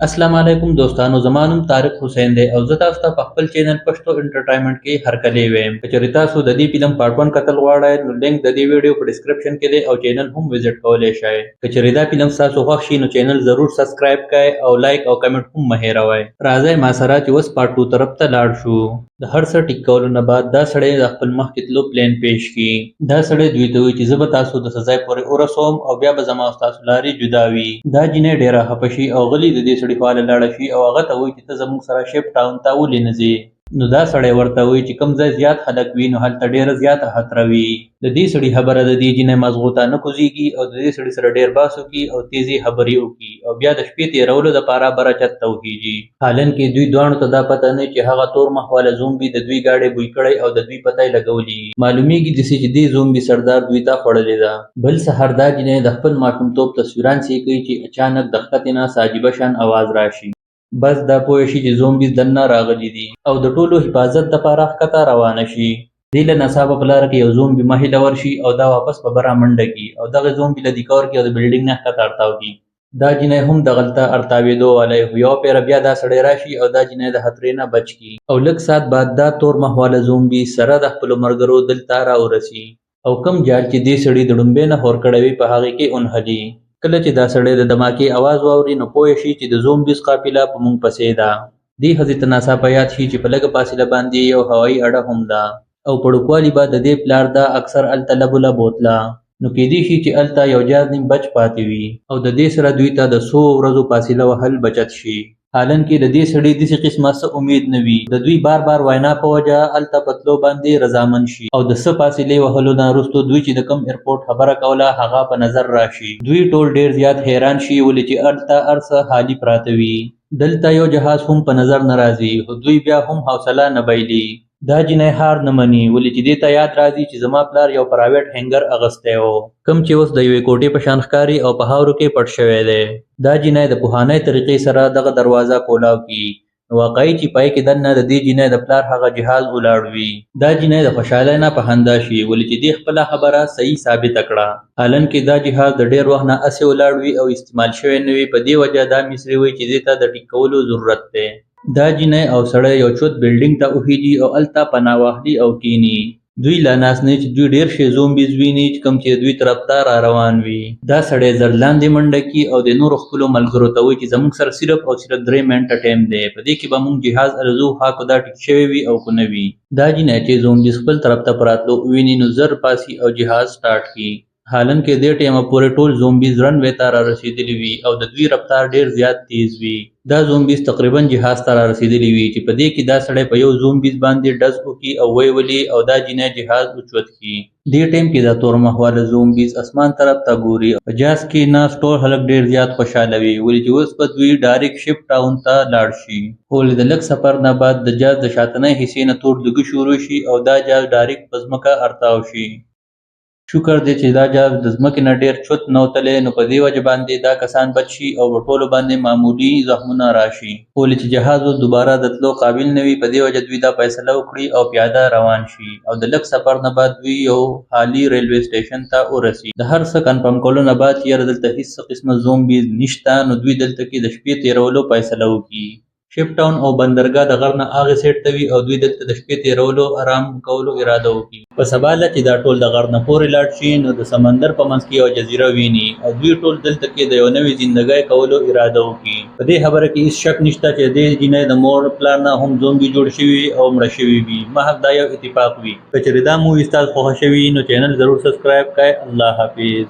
اسلام علیکم دوستانو، زما نوم طارق حسین دی او زه تاسو ته په خپل چینل پښتو انټرټاینمنټ کې هرکلی وایم. که چېرې تاسو د دې فلم پارټ 1 کتل غواړئ نو لینک د دې ویډیو په ډسکرپشن کې دی او چینل هم وزټ کولی شئ. که چېرې دا فلم ستاسو خوښ شي نو چینل ضرور سبسکرایب کړئ او لایک او کمنټ هم مه هېروئ. راځئ ما سره چې اوس پارټ 2 طرف ته لاړ شو. د هر څه ټیک کولو نه بعد دا سړی د خپل مخکې تلو پلان پیش کړي. دا سړی دوی ته وایي چې زه به تاسو د سزا پورې ورسوم او بیا به زما او ستاسو لارې جدا وي. دا جینۍ ډېره خفه شي او غلي د دې سړي خواله لاړه شي او هغه ته وایي چې ته زموږ سره شپ ټاون ته ولې نه ځې؟ نو دا سړی ورته وایي چې کوم ځای زیات خلک وي نو هلته ډېره زیاته خطره وي. د دې سړي خبره د دې جینۍ مازغو ته نه کوزیږي او د دې سړي سره ډېر بحث وکړي او تیزې خبرې وکړي او بیا د شپې تېرولو دپاره بره چت ته وخیژي. حالانکې دوی دواړو ته دا پته نه چې هغه تور مخ والا زومبي د دوی ګاډی بوی کړی او د دوی پته یې لګولي. معلومیږي داسې چې دې زومبي سردار دوی ته خوړلې ده. بل سهار دا جینۍ د خپل ماشومتوب تصویران سیکوي چې اچانک د ښکتې نه څه عجیبه شان اواز راشي. بس دا پوه شي چې زومبیز دننه راغلي دي او د ټولو حفاظت دپاره ښکته روانه شي. دې له ناڅاپه په لاره کې یو زومبي مخې له ورشي او دا واپس په بره منډه کړي او دغه زومبي له دیکه ورکړي او د بلډینګ نه ښکته ارتاو کړي. دا جینۍ هم دغلته ارتاوېدو والی خو یوه پیره بیا دا سړی راشي او دا جینۍ د خطرې نه بچ کړي. او لږ ساعت بعد دا تور مخ والا زومبي سره د خپلو ملګرو دلته راورسي او کوم جال چې دې سړي د ړومبۍ نه خور کړی وي په هغې کې ونښلي. کله چې دا سړی د دماکې اواز واوري نو پوه شي چې د زومبیز قافله په موږ پسې ده. دې ښځې ته ناڅاپه یاد شي چې په لږه فاصله باندې یو هوایي اډه هم ده او په ړوکوالي به د دې پلار دا اکثر هلته لبو له بوتله، نو کیدی شي چې هلته یو جاز نیم بچ پاتې وي او د دې سره دوی ته د څو ورځو فاصله وهل بچت شي. حالانکې د دې سړي داسې قسمه څه امید نه وي، د دوی بار بار وینا په وجه هلته په تلو باندې رضامند شي او د څه فاصلې وهلو نه وروسته دوی چې د کوم ایرپورټ خبره کوله هغه په نظر راشي. دوی ټول ډېر زیات حیران شي ولې چې هلته هر څه خالي پراته وي. دلته یو جهاز هم په نظر نه راځي خو دوی بیا هم حوصله نه بایلي. دا جینۍ هار نه مني ولې چې دې ته یاد راځي چې زما پلار یو پرایویټ هنګر اغوستی و کوم چې اوس د یوې کوټې په شان ښکاري او په خاورو کې پټ شوی دی. دا جینۍ د پخوانۍ طریقې سره دغه دروازه کولاو کړي نو واقعي چې پای کې دننه د دې جینۍ د پلار هغه جهاز ولاړ وي. دا جینۍ د خوشحالۍ نه په خندا شي ولې چې دې خپله خبره صحیح ثابته کړه. حالانکې دا جهاز د ډېر وخت نه هسې ولاړ وي او استعمال شوی نه وي، په دې وجه دا مصري وایي چې دې ته د ټیک کولو ضرورت دی. دا جینۍ او سړی یو چوت بلډینګ ته وخیژي او هلته پناه واخلي او کیني. دوی لا ناست نه چې دوی ډېر شی زومبیز ویني چې کوم چې دوی طرف ته را روان وي. دا سړی زر لاندې منډه کړي او د نورو خپلو ملګرو ته وایي چې زموږ سره صرف او صرف 3 منټه ټایم دی، په دې کې به موږ جهاز الوزو ها که دا ټیک شوی وي او که نه وي. دا جینۍ چې زومبیز خپل طرف ته په راتلو وویني نو زر پاڅي او جهاز سټارټ کړي. حالانکې دې ټیمه پورې ټول زومبیز رن وې ته رارسېدلي وي او د دوی رفتار ډېر زیات تیز وي. دا زومبیز تقریبا جهاز ته رارسېدلي وي چې په دې کې دا سړی په یو زومبیز باندې ډز وکړي او ویې ولي او دا جینۍ جهاز اوچت کړي. دې ټیم کې دا تور مخ والا زومبیز اسمان طرف ته ګوري. په جهاز کې ناست ټول خلک ډېر زیات خوشحاله وي ولې چې اوس به دوی ډایرک شپ ټاون ته لاړ شي. خو ولې د لږ سفر نه بعد د جهاز د شاتنۍ حصې نه تور لوګي شروع شي او دا جهاز ډایرک په ځمکه ارتاو شي. شکر دی چې دا جهاز د ځمکې نه ډېر چوت نه وتلی نو په دې وجه باندې دا کسان بچ شي او په ټولو باندې معمولي زخمونه راشي. خو ولې چې جهاز اوس دوباره د تلو قابل نه وي په دې وجه دوی دا فیصله وکړي او پیاده روان شي او د لږ سفر نه بعد دوی یو خالي ریلوې سټیشن ته ورسي. د هر څه کنفرم کولو نه بعد چې یاره دلته هیڅ څه قسمه زومبیز نشته نو دوی دلته کې د شپې تېرولو فیصله وکړي. شپ ټاون او بندرګاه د غر نه هغې سیټ ته وي او دوی دلته د شپې تېرولو ارام کولو اراده وکړي. په سبا له چې دا ټول د غر نه پورې لاړ شي نو د سمندر په منځ کې یوه جزیره ویني او دوی ټول دلته کې د یو نوې زندګۍ کولو اراده وکړي. په دې خبره کې هیڅ شک نشته چې د دې جینۍ د مور پلار نه هم زومبي جوړ شوي او مړه شوي وي، محض دا یو اتفاق وي. که چېرې دا مووي ستاسو خوښه شوي نو چینل ضرور سبسکرایب کړئ. الله حافظ.